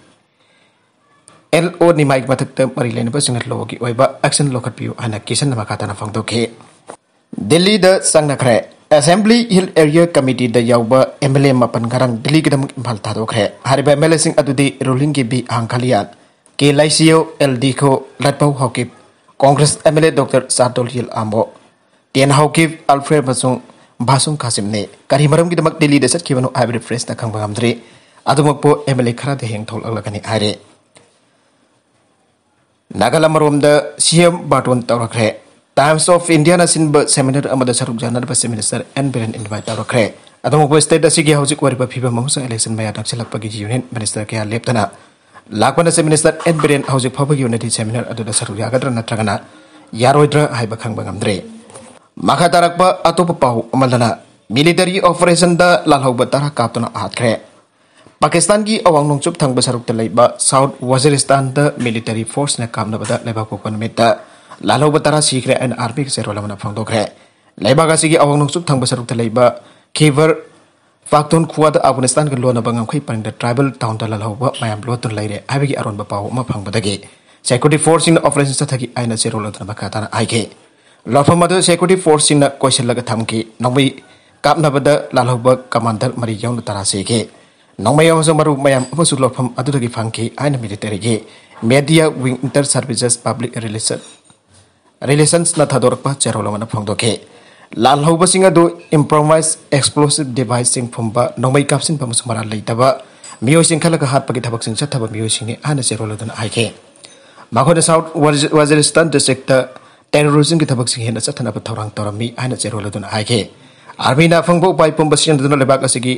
ꯑꯦꯜ ꯑꯣ ꯅꯤꯃꯥꯏꯒꯤ ꯃꯊꯛꯇ ꯃꯔꯤ ꯂꯩꯅꯕꯁꯤꯡꯅ ꯂꯣꯒꯤ ꯑꯣꯏꯕ ꯑꯦꯛꯁꯟ ꯂꯧꯈꯠꯄꯤꯌꯨ ꯍꯥꯏꯅ ꯀꯦꯁꯟꯅ ꯃꯈꯥ ꯇꯥꯅ ꯐꯣꯡꯗꯣꯛꯈꯤ꯫ ꯗꯤꯜꯂꯤꯗ ꯆꯪꯅꯈ꯭ꯔꯦ꯫ ꯑꯦꯁꯦꯝꯕ꯭ꯂꯤ ꯍꯤꯜ ꯑꯦꯔꯤꯌꯥ ꯀꯃꯤꯇꯤꯗ ꯌꯥꯎꯕ ꯑꯦꯝ ꯑꯦꯜ ꯑꯦ ꯃꯥꯄꯟ ꯉꯔꯥꯡ ꯗꯤꯜꯂꯤꯒꯤꯗꯃꯛ ꯏꯝꯐꯥꯜ ꯊꯥꯗꯣꯛꯈ꯭ꯔꯦ꯫ ꯍꯥꯏꯔꯤꯕ ꯑꯦꯝ ꯑꯦꯜ ꯑꯦꯁꯤꯡ ꯑꯗꯨꯗꯤ ꯔꯨꯂꯤꯡꯒꯤ B ꯍꯥꯡꯈꯥꯂꯤꯌꯥꯟ, K ꯂꯥꯏꯁꯤꯌꯣ, L Dikho, Letpao Haokip, Congress M L A doctor ꯁꯥꯔꯗꯣꯜ ꯍꯤꯜ ꯑꯥꯝꯕꯣ, ꯇꯦꯟ ꯍꯥꯎꯀꯤꯞ, ꯑꯜꯐ꯭ꯔꯦꯗ ꯑꯃꯁꯨꯡ ꯚꯥꯁꯨꯡ ꯈꯥꯁꯤꯝꯅꯤ꯫ ꯀꯔꯤ ꯃꯔꯝꯒꯤꯗꯃꯛ ꯗꯤꯜꯂꯤꯗ ꯆꯠꯈꯤꯕꯅꯣ ꯍꯥꯏꯕꯗꯨ ꯄ꯭ꯔꯦꯁꯅ ꯈꯪꯕ ꯉꯝꯗ꯭ꯔꯤ꯫ ꯑꯗꯨꯃꯛꯄꯨ ꯑꯦꯝ ꯑꯦꯜ ꯑꯦ ꯈꯔꯗꯤ ꯍꯌꯦꯡ ꯊꯣꯛꯂꯛꯂꯒꯅꯤ ꯍꯥꯏꯔꯤ꯫ ꯅꯥꯒꯥꯂꯦꯟ ꯑꯃꯔꯣꯝꯗ ꯁꯤ ꯑꯦꯝ ꯕꯥꯔꯇꯣꯟ ꯇꯧꯔꯛꯈ꯭ꯔꯦ꯫ ꯇꯥꯏꯝꯁ ꯑꯣꯐ ꯏꯟꯗꯤꯌꯥꯅ ꯁꯤꯟꯕ ꯁꯦꯃꯤꯅꯥꯔ ꯑꯃꯗ ꯁꯔꯨꯛ ꯌꯥꯅꯅꯕ chief minister N Biren invite ꯇꯧꯔꯛꯈ꯭ꯔꯦ꯫ ꯑꯗꯨꯃꯛꯄꯨ ꯁ꯭ꯇꯦꯠ ꯑꯁꯤꯒꯤ ꯍꯧꯖꯤꯛ ꯑꯣꯏꯔꯤꯕ ꯐꯤꯕꯝ ꯑꯃꯁꯨꯡ ꯏꯂꯦꯛꯁꯟ ꯃꯌꯥ ꯅꯛꯁꯤꯜꯂꯛꯄꯒꯤ ꯌꯨꯅꯤꯌꯟ ꯃꯤꯅꯤꯁꯇꯔ ꯀꯌꯥ ꯂꯦꯞꯇꯅ ꯂꯥꯛꯄꯅ ꯆꯤꯐ ꯃꯤꯅꯤꯁꯇꯔ ꯑꯦꯟ ꯕꯤꯔꯦꯟ ꯍꯧꯖꯤꯛ ꯐꯥꯎꯕꯒꯤ ꯑꯣꯏꯅꯗꯤ ꯁꯦꯃꯤꯅꯥꯔ ꯑꯗꯨꯗ ꯁꯔꯨꯛ ꯌꯥꯒꯗ꯭ꯔꯥ ꯅꯠꯇ꯭ꯔꯒꯅ ꯌꯥꯔꯣꯏꯗ꯭ꯔꯥ ꯍꯥꯏꯕ ꯈꯪꯕ ꯉꯝꯗ꯭ꯔꯤ꯫ ꯃꯈꯥ ꯇꯥꯔꯛꯄ ꯑꯇꯣꯞꯄ ꯄꯥꯎ ꯑꯃꯗꯅ, ꯃꯤꯂꯤꯇꯔꯤ ꯑꯣꯄꯔꯦꯁꯟꯗ ꯂꯥꯜꯍꯧꯕ ꯇꯔꯥ ꯀꯥꯞꯇꯨꯅ ꯍꯥꯠꯈ꯭ꯔꯦ꯫ ꯄꯥꯀꯤꯁꯇꯥꯟꯒꯤ ꯑꯋꯥꯡ ꯅꯣꯡꯆꯨꯞ ꯊꯪꯕ ꯁꯔꯨꯛꯇ ꯂꯩꯕ ꯁꯥꯎꯠ ꯋꯥꯖꯤꯔꯤꯁꯇꯥꯟꯗ ꯃꯤꯂꯤꯇꯔꯤ ꯐꯣꯔꯁꯅ ꯀꯥꯞꯅꯕꯗ ꯂꯩꯕꯥꯛꯄꯣꯛꯄ ꯅꯨꯃꯤꯠꯇ ꯂꯥꯜꯍꯧꯕ ꯇꯔꯥ ꯁꯤꯈ꯭ꯔꯦ ꯍꯥꯏꯅ ꯑꯥꯔꯃꯤꯒꯤ ꯆꯦꯔꯣꯜ ꯑꯃꯅ ꯐꯣꯡꯗꯣꯛꯈ꯭ꯔꯦ꯫ ꯂꯩꯕꯥꯛ ꯑꯁꯤꯒꯤ ꯑꯋꯥꯡ ꯅꯣꯡꯆꯨꯞ ꯊꯪꯕ ꯁꯔꯨꯛꯇ ꯂꯩꯕ ꯈꯤꯕꯔ ꯄꯥꯛꯇꯨꯟꯈ꯭ꯋꯥꯗ ꯑꯐꯒꯥꯅꯤꯁꯇꯥꯟꯒ ꯂꯣꯟꯅꯕ ꯉꯝꯈꯩ ꯄꯔꯤꯡꯗ ꯇ꯭ꯔꯥꯏꯕꯦꯜ ꯇꯥꯎꯟꯗ ꯂꯥꯜꯍꯧꯕ ꯃꯌꯥꯝ ꯂꯣꯠꯇꯨꯅ ꯂꯩꯔꯦ ꯍꯥꯏꯕꯒꯤ ꯑꯔꯣꯟꯕ ꯄꯥꯎ ꯑꯃ ꯐꯪꯕꯗꯒꯤ ꯁꯦꯀ꯭ꯌꯨꯔꯤꯇꯤ ꯐꯣꯔꯁꯁꯤꯡꯅ ꯑꯣꯄꯔꯦꯁꯟ ꯆꯠꯊꯈꯤ ꯍꯥꯏꯅ ꯆꯦꯔꯣꯜ ꯑꯗꯨꯅ ꯃꯈꯥ ꯇꯥꯅ ꯍꯥꯏꯈꯤ꯫ ꯂꯥꯜꯐꯝ ꯑꯗꯨ ꯁꯦꯀ꯭ꯌꯨꯔꯤꯇꯤ ꯐꯣꯔꯁꯁꯤꯡꯅ ꯀꯣꯏꯁꯤꯜꯂꯒ ꯊꯝꯈꯤ꯫ ꯅꯣꯡꯃꯩ ꯀꯥꯞꯅꯕꯗ ꯂꯥꯜꯍꯧꯕ ꯀꯃꯥꯟꯗꯔ ꯃꯔꯤ ꯌꯥꯎꯅ ꯇꯔꯥ ꯁꯤꯈꯤ꯫ ꯅꯣꯡꯃꯩ ꯑꯃꯁꯨꯡ ꯃꯔꯨꯞ ꯃꯌꯥꯝ ꯑꯃꯁꯨ ꯂꯥꯜꯐꯝ ꯑꯗꯨꯗꯒꯤ ꯐꯪꯈꯤ ꯍꯥꯏꯅ ꯃꯤꯂꯤꯇꯔꯤꯒꯤ media wing inter services public relation ꯔꯤꯂꯦꯁꯟꯁꯅ ꯊꯥꯗꯣꯔꯛꯄ ꯆꯦꯔꯣꯜ ꯑꯃꯅ ꯐꯣꯡꯗꯣꯛꯈꯤ꯫ ꯂꯥꯜꯍꯧꯕꯁꯤꯡ ꯑꯗꯨ ꯏꯝꯄ꯭ꯔꯣꯚꯥꯏꯖ ꯑꯦꯛꯁꯄ꯭ꯂꯣꯁꯤꯚ ꯗꯤꯚꯥꯏꯁꯁꯤꯡ ꯐꯨꯝꯕ, ꯅꯣꯡꯃꯩ ꯀꯥꯞꯁꯤꯟꯕ ꯑꯃꯁꯨꯡ ꯃꯔꯥꯜ ꯂꯩꯇꯕ ꯃꯤꯑꯣꯏꯁꯤꯡ ꯈꯜꯂꯒ ꯍꯥꯠꯄꯒꯤ ꯊꯕꯛꯁꯤꯡ ꯆꯠꯊꯕ ꯃꯤꯑꯣꯏꯁꯤꯡꯅꯤ ꯍꯥꯏꯅ ꯆꯦꯔꯣꯜ ꯑꯗꯨꯅ ꯍꯥꯏꯈꯤ꯫ ꯃꯈꯣꯏꯅ ꯁꯥꯎꯠ ꯋꯥꯖ-, ꯋꯥꯖꯤꯔꯤꯁꯇꯥꯟ ꯗꯤꯁꯇ꯭ꯔꯤꯛꯇ ꯇꯦꯔꯣꯔꯤꯖꯝꯒꯤ ꯊꯕꯛꯁꯤꯡ ꯍꯦꯟꯅ ꯆꯠꯊꯅꯕ ꯊꯧꯔꯥꯡ ꯇꯧꯔꯝꯃꯤ ꯍꯥꯏꯅ ꯆꯦꯔꯣꯜ ꯑꯗꯨꯅ ꯍꯥꯏꯈꯤ꯫ ꯑꯥꯔꯃꯤꯅ ꯑꯐꯪꯕ ꯎꯄꯥꯏ ꯄꯨꯝꯕ ꯁꯤꯖꯤꯟꯅꯗꯨꯅ ꯂꯩꯕꯥꯛ ꯑꯁꯤꯒꯤ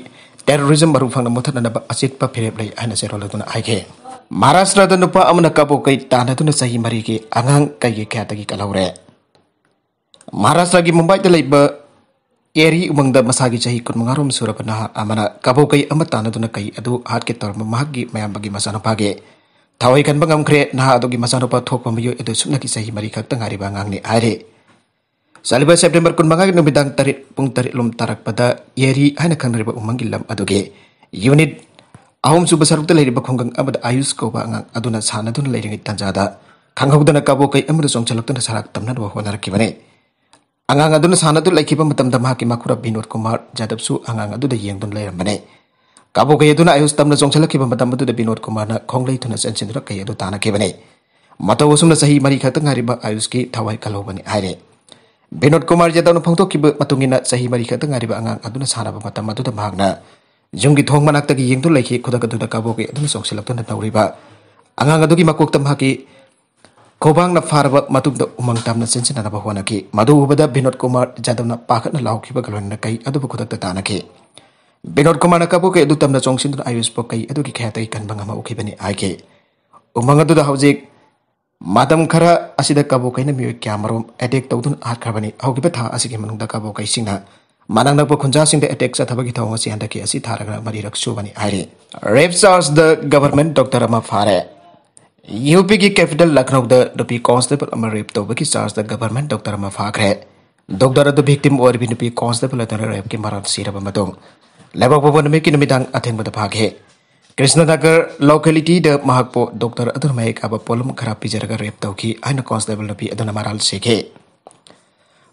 ꯇꯦꯔꯣꯔꯤꯖꯝ ꯃꯔꯨ ꯐꯪꯅ ꯃꯨꯠꯊꯠꯅꯅꯕ ꯑꯆꯦꯠꯄ ꯐꯤꯔꯦꯞ ꯂꯩ ꯍꯥꯏꯅ ꯆꯦꯔꯣꯜ ꯑꯗꯨꯅ ꯍꯥꯏꯈꯤ꯫ ꯃꯍꯥꯔꯥꯁꯇ꯭ꯔꯗ ꯅꯨꯄꯥ ꯑꯃꯅ ꯀꯕꯣꯀꯩ ꯇꯥꯟꯅꯗꯨꯅ ꯆꯍꯤ ꯃꯔꯤꯒꯤ ꯑꯉꯥꯡ ꯀꯩꯒꯤ ꯀꯌꯥꯗꯒꯤ ꯀꯜꯍꯧꯔꯦ꯫ ꯃꯍꯥꯔꯥꯁꯇ꯭ꯔꯒꯤ ꯃꯨꯝꯕꯥꯏꯗ ꯂꯩꯕ ꯑꯦꯔꯤ ꯎꯃꯪꯗ ꯃꯁꯥꯒꯤ ꯆꯍꯤ ꯀꯨꯟꯃꯉꯥꯔꯣꯝ ꯁꯨꯔꯕ ꯅꯍꯥ ꯑꯃꯅ ꯀꯕꯣꯀꯩ ꯑꯃ ꯇꯥꯟꯅꯗꯨꯅ ꯀꯩ ꯑꯗꯨ ꯍꯥꯠꯀꯦ ꯇꯧꯔꯝꯕ ꯃꯍꯥꯛꯀꯤ ꯃꯌꯥꯝꯕꯒꯤ ꯃꯆꯥꯅꯨꯄꯥꯒꯤ ꯊꯋꯥꯏ ꯀꯟꯕ ꯉꯝꯈ꯭ꯔꯦ꯫ ꯅꯍꯥ ꯑꯗꯨꯒꯤ ꯃꯆꯥꯅꯨꯄꯥ ꯊꯣꯛꯄ ꯃꯤꯑꯣꯏ ꯑꯗꯨ ꯁꯨꯞꯅꯒꯤ ꯆꯍꯤ ꯃꯔꯤ ꯈꯛꯇ ꯉꯥꯏꯔꯤꯕ ꯑꯉꯥꯡꯅꯤ ꯍꯥꯏꯔꯤ꯫ ꯆꯠꯂꯤꯕ ꯁꯦꯞꯇꯦꯝꯕꯔ ꯀꯨꯟꯃꯉꯥꯒꯤ ꯅꯨꯃꯤꯗꯥꯡ ꯇꯔꯦꯠ, ꯄꯨꯡ ꯇꯔꯦꯠ ꯂꯣꯝ ꯇꯥꯔꯛꯄꯗ ꯌꯦꯔꯤ ꯍꯥꯏꯅ ꯈꯪꯅꯔꯤꯕ ꯎꯃꯪꯒꯤ ꯂꯝ ꯑꯗꯨꯒꯤ ꯌꯨꯅꯤꯠ ꯑꯍꯨꯝꯁꯨꯕ ꯁꯔꯨꯛꯇ ꯂꯩꯔꯤꯕ ꯈꯨꯡꯒꯪ ꯑꯃꯗ ꯑꯥꯌꯨꯁ ꯀꯧꯕ ꯑꯉꯥꯡ ꯑꯗꯨꯅ ꯁꯥꯟꯅꯗꯨꯅ ꯂꯩꯔꯤꯉꯩ ꯇꯥꯟꯖꯥꯗ ꯈꯪꯍꯧꯗꯅ ꯀꯥꯕꯣꯛ ꯀꯩ ꯑꯃꯗ ꯆꯣꯡꯁꯤꯜꯂꯛꯇꯨꯅ ꯁꯔꯥꯛ ꯇꯝꯅꯅꯕ ꯍꯣꯠꯅꯔꯛꯈꯤꯕꯅꯤ꯫ ꯑꯉꯥꯡ ꯑꯗꯨꯅ ꯁꯥꯟꯅꯗꯨꯅ ꯂꯩꯈꯤꯕ ꯃꯇꯝꯗ ꯃꯍꯥꯛꯀꯤ ꯃꯈꯨꯔꯞ ꯕꯤꯅꯣꯗ ꯀꯨꯃꯥꯔ ꯌꯥꯗꯕꯁꯨ ꯑꯉꯥꯡ ꯑꯗꯨꯗ ꯌꯦꯡꯗꯨꯅ ꯂꯩꯔꯝꯕꯅꯤ꯫ ꯀꯥꯕꯣꯛ ꯀꯩ ꯑꯗꯨꯅ ꯑꯥꯌꯨꯁ ꯇꯝꯅ ꯆꯣꯡꯁꯤꯜꯂꯛꯈꯤꯕ ꯃꯇꯝ ꯑꯗꯨꯗ ꯕꯤꯅꯣꯗ ꯀꯨꯃꯥꯔꯅ ꯈꯣꯡꯂꯩ ꯊꯨꯅ ꯆꯦꯟꯁꯤꯟꯗꯨꯅ ꯀꯩ ꯑꯗꯨ ꯇꯥꯟꯅꯈꯤꯕꯅꯤ꯫ ꯃꯇꯧ ꯑꯁꯨꯝꯅ ꯆꯍꯤ ꯃꯔꯤ ꯈꯛꯇ ꯉꯥꯏꯔꯤꯕ ꯑꯥꯌꯨꯁꯀꯤ ꯊꯋꯥꯏ ꯀꯜꯍꯧꯕꯅꯤ ꯍꯥꯏꯔꯤ꯫ ꯕꯤꯅꯣꯗ ꯀꯨꯃꯥꯔ ꯌꯥꯗꯕꯅ ꯐꯣꯡꯗꯣꯛꯈꯤꯕ ꯃꯇꯨꯡ ꯏꯟꯅ, ꯆꯍꯤ ꯃꯔꯤ ꯈꯛꯇ ꯉꯥꯏꯔꯤꯕ ꯑꯉꯥꯡ ꯑꯗꯨꯅ ꯁꯥꯟꯅꯕ ꯃꯇꯝ ꯑꯗꯨꯗ ꯃꯍꯥꯛꯅ ꯌꯨꯝꯒꯤ ꯊꯣꯡ ꯃꯅꯥꯛꯇꯒꯤ ꯌꯦꯡꯗꯨꯅ ꯂꯩꯈꯤ꯫ ꯈꯨꯗꯛ ꯑꯗꯨꯗ ꯀꯥꯕꯣꯛ ꯀꯩ ꯑꯗꯨꯅ ꯆꯣꯡꯁꯤꯜꯂꯛꯇꯨꯅ ꯅꯧꯔꯤꯕ ꯑꯉꯥꯡ ꯑꯗꯨꯒꯤ ꯃꯀꯣꯛꯇ ꯃꯍꯥꯛꯀꯤ ꯈꯨꯕꯥꯛꯅ ꯐꯥꯔꯕ ꯃꯇꯨꯡꯗ ꯎꯃꯪ ꯇꯝꯅ ꯆꯦꯟꯁꯤꯟꯅꯅꯕ ꯍꯣꯠꯅꯈꯤ꯫ ꯃꯗꯨ ꯎꯕꯗ ꯕꯤꯅꯣꯗ ꯀꯨꯃꯥꯔ ꯌꯥꯗꯕꯅ ꯄꯥꯈꯠꯅ ꯂꯥꯎꯈꯤꯕꯒ ꯂꯣꯏꯅꯅ ꯀꯩ ꯑꯗꯨꯕꯨ ꯈꯨꯗꯛꯇ ꯇꯥꯟꯅꯈꯤ꯫ ꯕꯤꯅꯣꯗ ꯀꯨꯃꯥꯔꯅ ꯀꯥꯕꯣꯛ ꯀꯩ ꯑꯗꯨ ꯇꯝꯅ ꯆꯣꯡꯁꯤꯟꯗꯨꯅ ꯑꯥꯌꯨꯁꯄꯨ ꯀꯩ ꯑꯗꯨꯒꯤ ꯈꯌꯥꯠꯇꯒꯤ ꯀꯟꯕ ꯉꯝꯍꯧꯈꯤꯕꯅꯤ ꯍꯥꯏꯈꯤ꯫ ꯎꯃꯪ ꯑꯗꯨꯗ ꯍꯧꯖꯤꯛ ꯃꯇꯝ ꯈꯔ ꯑꯁꯤꯗ ꯀꯥꯕꯣꯛ ꯀꯩꯅ ꯃꯤꯑꯣꯏ ꯀꯌꯥꯃꯔꯨꯝ ꯑꯦꯇꯦꯛ ꯇꯧꯗꯨꯅ ꯍꯥꯠꯈ꯭ꯔꯕꯅꯤ꯫ ꯍꯧꯈꯤꯕ ꯊꯥ ꯑꯁꯤꯒꯤ ꯃꯅꯨꯡꯗ ꯀꯥꯕꯣꯛ ꯀꯩꯁꯤꯡꯅ ꯃꯅꯥꯛ ꯅꯛꯄ ꯈꯨꯟꯖꯥꯁꯤꯡꯗ ꯑꯦꯇꯦꯛ ꯆꯠꯊꯕꯒꯤ ꯊꯧꯑꯣꯡ ꯑꯁꯤ ꯍꯟꯗꯛꯀꯤ ꯑꯁꯤ ꯊꯥꯔꯒ ꯃꯔꯤꯔꯛ ꯁꯨꯕꯅꯤ ꯍꯥꯏꯔꯤ꯫ ꯔꯦꯞ ꯆꯥꯔꯖꯗ ꯒꯚꯔꯟꯃꯦꯟꯠ ꯗꯣꯛꯇꯔ ꯑꯃ ꯐꯥꯔꯦ꯫ ꯌꯨ ꯄꯤꯒꯤ ꯀꯦꯄꯤꯇꯦꯜ ꯂꯈꯅꯧꯗ ꯅꯨꯄꯤ ꯀꯣꯟꯁꯇꯦꯕꯜ ꯑꯃ ꯔꯦꯞ ꯇꯧꯕꯒꯤ ꯆꯥꯔꯖꯗ ꯒꯚꯔꯟꯃꯦꯟꯠ ꯗꯣꯛꯇꯔ ꯑꯃ ꯐꯥꯈ꯭ꯔꯦ꯫ ꯗꯣꯛꯇꯔ ꯑꯗꯨ ꯚꯤꯛꯇꯤꯝ ꯑꯣꯏꯔꯤꯕꯤ ꯅꯨꯄꯤ ꯀꯣꯟꯁꯇꯦꯕꯜ ꯑꯗꯨꯅ ꯔꯦꯞꯀꯤ ꯃꯔꯥꯜ ꯁꯤꯔꯕ ꯃꯇꯨꯡ ꯂꯩꯕꯥꯛꯄꯣꯛꯄ ꯅꯨꯃꯤꯠꯀꯤ ꯅꯨꯃꯤꯗꯥꯡ ꯑꯊꯦꯡꯕꯗ ꯐꯥꯈꯤ꯫ ꯀ꯭ꯔꯤꯁꯅꯅꯒꯔ ꯂꯣꯀꯦꯂꯤꯇꯤꯗ ꯃꯍꯥꯛꯄꯨ ꯗꯣꯛꯇꯔ ꯑꯗꯨꯅ ꯃꯍꯤꯛ ꯀꯥꯕ ꯄꯣꯠꯂꯨꯝ ꯈꯔ ꯄꯤꯖꯔꯒ ꯔꯦꯞ ꯇꯧꯈꯤ ꯍꯥꯏꯅ ꯀꯣꯟꯁꯇꯦꯕꯜ ꯅꯨꯄꯤ ꯑꯗꯨꯅ ꯃꯔꯥꯜ ꯁꯤꯈꯤ꯫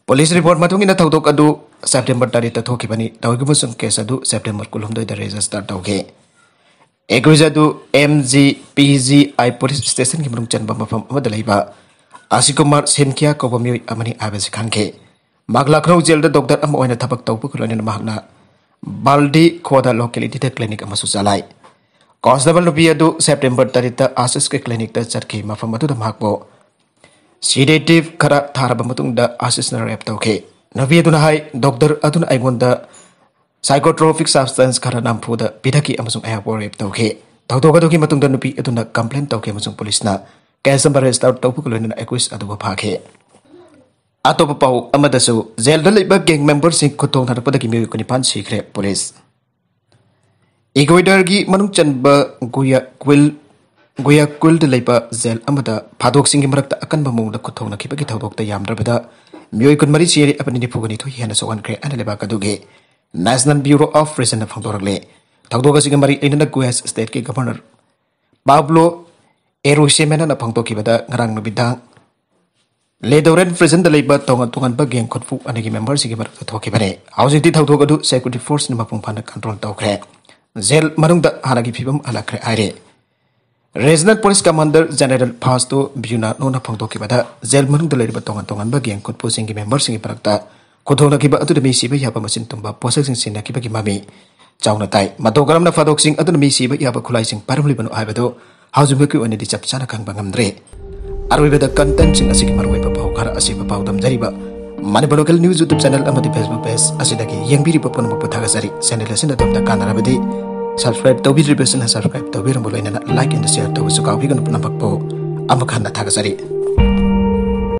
ꯄꯨꯂꯤꯁ ꯔꯤꯄꯣꯔꯠ ꯃꯇꯨꯡ ꯏꯟꯅ ꯊꯧꯗꯣꯛ ꯑꯗꯨ ꯁꯦꯞꯇꯦꯝꯕꯔ ꯇꯔꯦꯠꯇ ꯊꯣꯛꯈꯤꯕꯅꯤ꯫ ꯇꯧꯈꯤꯕꯁꯤꯡ ꯀꯦꯁ ꯑꯗꯨ ꯁꯦꯞꯇꯦꯝꯕꯔ ꯀꯨꯟꯍꯨꯝꯗꯣꯏꯗ ꯔꯦꯖꯤꯁꯇꯔ ꯇꯧꯈꯤ꯫ ꯑꯦꯀ꯭ꯌꯨꯖ ꯑꯗꯨ ꯑꯦꯝ ꯖꯤ ꯄꯤ ꯖꯤ ꯑꯥꯏ ꯄꯨꯂꯤꯁ ꯁ꯭ꯇꯦꯁꯟꯒꯤ ꯃꯅꯨꯡ ꯆꯟꯕ ꯃꯐꯝ ꯑꯃꯗ ꯂꯩꯕ ꯑꯁꯤꯀꯨꯃꯥꯔ ꯁꯤꯟꯈꯤꯌꯥ ꯀꯧꯕ ꯃꯤꯑꯣꯏ ꯑꯃꯅꯤ ꯍꯥꯏꯕꯁꯤ ꯈꯪꯈꯤ꯫ ꯃꯍꯥꯛ ꯂꯈꯅꯧ ꯖꯦꯜꯗ ꯗꯣꯛꯇꯔ ꯑꯃ ꯑꯣꯏꯅ ꯊꯕꯛ ꯇꯧꯕꯒ ꯂꯣꯏꯅꯅ ꯃꯍꯥꯛꯅ ꯕꯥꯜꯗꯤ ꯈꯣꯗꯥ ꯂꯣꯀꯦꯂꯤꯇꯤꯗ ꯀ꯭ꯂꯤꯅꯤꯛ ꯑꯃꯁꯨ ꯆꯂꯥꯏ꯫ ꯀꯣꯟꯁꯇꯦꯕꯜ ꯅꯨꯄꯤ ꯑꯗꯨ ꯁꯦꯞꯇꯦꯝꯕꯔ ꯇꯔꯦꯠꯇ ꯑꯥꯁꯤꯁꯀꯤ ꯀ꯭ꯂꯤꯅꯤꯛꯇ ꯆꯠꯈꯤ꯫ ꯃꯐꯝ ꯑꯗꯨꯗ ꯃꯍꯥꯛꯄꯨ ꯁꯤꯗꯦꯇꯤꯚ ꯈꯔ ꯊꯥꯔꯕ ꯃꯇꯨꯡꯗ ꯑꯥꯁꯤꯁꯅ ꯔꯦꯞ ꯇꯧꯈꯤ꯫ ꯅꯨꯄꯤ ꯑꯗꯨꯅ ꯍꯥꯏ, "ꯗꯣꯛꯇꯔ ꯑꯗꯨꯅ ꯑꯩꯉꯣꯟꯗ ꯁꯥꯏꯀꯣꯇ꯭ꯔꯣꯄꯤꯛ ꯁꯕꯁꯇꯦꯟꯁ ꯈꯔ ꯅꯝꯐꯨꯗ ꯄꯤꯊꯛꯈꯤ ꯑꯃꯁꯨꯡ ꯑꯩꯍꯥꯛꯄꯨ ꯔꯦꯞ ꯇꯧꯈꯤ"꯫ ꯊꯧꯗꯣꯛ ꯑꯗꯨꯒꯤ ꯃꯇꯨꯡꯗ ꯅꯨꯄꯤ ꯑꯗꯨꯅ ꯀꯝꯄ꯭ꯂꯦꯟ ꯇꯧꯈꯤ ꯑꯃꯁꯨꯡ ꯄꯨꯂꯤꯁꯅ ꯀꯦꯁ ꯑꯃ ꯔꯦꯖꯤꯁꯇꯔ ꯇꯧꯕꯒ ꯂꯣꯏꯅꯅ ꯑꯦꯀ꯭ꯌꯨꯖ ꯑꯗꯨꯕꯨ ꯐꯥꯈꯤ꯫ ꯑꯇꯣꯞꯄ ꯄꯥꯎ ꯑꯃꯗꯁꯨ, ꯖꯦꯜꯗ ꯂꯩꯕ ꯒꯦꯡ ꯃꯦꯝꯕꯔꯁꯤꯡ ꯈꯨꯠ ꯊꯣꯛꯅꯔꯛꯄꯗꯒꯤ ꯃꯤꯑꯣꯏ ꯀꯨꯟꯅꯤꯄꯥꯟ ꯁꯤꯈ꯭ꯔꯦ꯫ ꯄꯨꯂꯤꯁ꯫ ꯏꯀ꯭ꯋꯦꯗꯔꯒꯤ ꯃꯅꯨꯡ ꯆꯟꯕ ꯒꯨꯌꯥꯀ꯭ꯋꯤꯜ, ꯒꯨꯌꯥꯀ꯭ꯋꯤꯜꯗ ꯂꯩꯕ ꯖꯦꯜ ꯑꯃꯗ ꯐꯥꯗꯣꯛꯁꯤꯡꯒꯤ ꯃꯔꯛꯇ ꯑꯀꯟꯕ ꯃꯑꯣꯡꯗ ꯈꯨꯠ ꯊꯣꯛꯅꯈꯤꯕꯒꯤ ꯊꯧꯗꯣꯛꯇ ꯌꯥꯝꯗ꯭ꯔꯕꯗ ꯃꯤꯑꯣꯏ ꯀꯨꯟꯃꯔꯤ ꯁꯤꯔꯦ ꯑꯃꯗꯤ ꯅꯤꯐꯨꯒ ꯅꯤꯊꯣꯏ ꯍꯦꯟꯅ ꯁꯣꯛꯍꯟꯈ꯭ꯔꯦ ꯍꯥꯏꯅ ꯂꯩꯕꯥꯛ ꯑꯗꯨꯒꯤ ꯅꯦꯁꯅꯦꯜ ꯕ꯭ꯌꯨꯔꯣ ꯑꯣꯐ ꯄ꯭ꯔꯤꯖꯟꯅ ꯐꯣꯡꯗꯣꯔꯛꯂꯦ꯫ ꯊꯧꯗꯣꯛ ꯑꯁꯤꯒ ꯃꯔꯤ ꯂꯩꯅꯅ ꯒꯨꯋꯦꯁ ꯁ꯭ꯇꯦꯠꯀꯤ ꯒꯚꯔꯅꯔ ꯄꯥꯕ꯭ꯂꯣ ꯑꯦꯔꯨꯁꯦꯃꯦꯅꯥꯅ ꯐꯣꯡꯗꯣꯛꯈꯤꯕꯗ, ꯉꯔꯥꯡ ꯅꯨꯃꯤꯗꯥꯡ ꯂꯦꯗꯣꯔꯦꯟ ꯄ꯭ꯔꯤꯖꯟꯗ ꯂꯩꯕ ꯇꯣꯉꯥꯟ ꯇꯣꯉꯥꯟꯕ ꯒꯦꯡ ꯈꯨꯠꯄꯨ ꯑꯅꯤꯒꯤ ꯃꯦꯝꯕꯔꯁꯤꯡꯒꯤ ꯃꯔꯛꯇ ꯊꯣꯛꯈꯤꯕꯅꯤ꯫ ꯍꯧꯖꯤꯛꯇꯤ ꯊꯧꯗꯣꯛ ꯑꯗꯨ ꯁꯦꯀ꯭ꯌꯨꯔꯤꯇꯤ ꯐꯣꯔꯁꯅ ꯃꯄꯨꯡ ꯐꯥꯅ ꯀꯟꯇ꯭ꯔꯣꯜ ꯇꯧꯈ꯭ꯔꯦ꯫ ꯖꯦꯜ ꯃꯅꯨꯡꯗ ꯍꯥꯟꯅꯒꯤ ꯐꯤꯕꯝ ꯍꯜꯂꯛꯈ꯭ꯔꯦ ꯍꯥꯏꯔꯦ꯫ ꯔꯤꯖꯅꯦꯜ ꯄꯨꯂꯤꯁ ꯀꯃꯥꯟꯗꯔ ꯖꯦꯅꯔꯦꯜ ꯐꯥꯁꯇꯣ ꯕ꯭ꯌꯨꯅꯥꯅꯣꯅ ꯐꯣꯡꯗꯣꯛꯈꯤꯕꯗ, ꯖꯦꯜ ꯃꯅꯨꯡꯗ ꯂꯩꯔꯤꯕ ꯇꯣꯉꯥꯟ ꯇꯣꯉꯥꯟꯕ ꯒꯦꯡ ꯈꯨꯠꯄꯨꯁꯤꯡꯒꯤ ꯃꯦꯝꯕꯔꯁꯤꯡꯒꯤ ꯃꯔꯛꯇ ꯈꯨꯗꯣꯡꯅꯈꯤꯕ ꯑꯗꯨꯗ ꯃꯤ ꯁꯤꯕ ꯌꯥꯕ ꯃꯁꯤꯡ ꯇꯨꯝꯕ ꯄꯣꯠꯁꯛꯁꯤꯡ ꯁꯤꯖꯤꯟꯅꯈꯤꯕꯒꯤ ꯃꯃꯤ ꯆꯥꯎꯅ ꯇꯥꯏ꯫ ꯃꯇꯧ ꯀꯔꯝꯅ ꯐꯥꯗꯣꯛꯁꯤꯡ ꯑꯗꯨꯅ ꯃꯤ ꯁꯤꯕ ꯌꯥꯕ ꯈꯨꯠꯂꯥꯏꯁꯤꯡ ꯄꯥꯏꯔꯝꯂꯤꯕꯅꯣ ꯍꯥꯏꯕꯗꯨ ꯍꯧꯖꯤꯛꯐꯥꯎꯒꯤ ꯑꯣꯏꯅꯗꯤ ꯆꯞ ꯆꯥꯅ ꯈꯪꯕ ꯉꯝꯗ꯭ꯔꯤ꯫ ꯑꯔꯣꯏꯕꯗ ꯀꯟꯇꯦꯟꯠꯁꯤꯡ ꯑꯁꯤꯒꯤ ꯃꯔꯨꯑꯣꯏꯕ ꯄꯥꯎ ꯈꯔ ꯑꯁꯤꯕ ꯄꯥꯎ ꯗꯝꯖꯔꯤꯕ Manipur local news YouTube channel ꯑꯃꯗꯤ ꯐꯦꯁꯕꯨꯛ ꯄꯦꯖ ꯑꯁꯤꯗꯒꯤ ꯌꯦꯡꯕꯤꯔꯤꯕ ꯄꯨꯝꯅꯃꯛꯄꯨ ꯊꯥꯒꯠꯆꯔꯤ꯫ ꯆꯦꯅꯦꯜ ꯑꯁꯤꯅ ꯑꯗꯣꯝꯗ ꯀꯥꯟꯅꯔꯕꯗꯤ ꯁꯕꯁꯀ꯭ꯔꯥꯏꯕ ꯇꯧꯕꯤꯗ꯭ꯔꯤꯕꯁꯤꯅ ꯁꯕꯁꯀ꯭ꯔꯥꯏꯕ ꯇꯧꯕꯤꯔꯝꯕ ꯂꯣꯏꯅꯅ ꯂꯥꯏꯛ ꯑꯦꯟ ꯁꯤꯌꯔ ꯇꯧꯕꯁꯨ ꯀꯥꯎꯕꯤꯒꯅꯨ꯫ ꯄꯨꯝꯅꯃꯛꯄꯨ ꯑꯃꯨꯛ ꯍꯟꯅ ꯊꯥꯒꯠꯆꯔꯤ꯫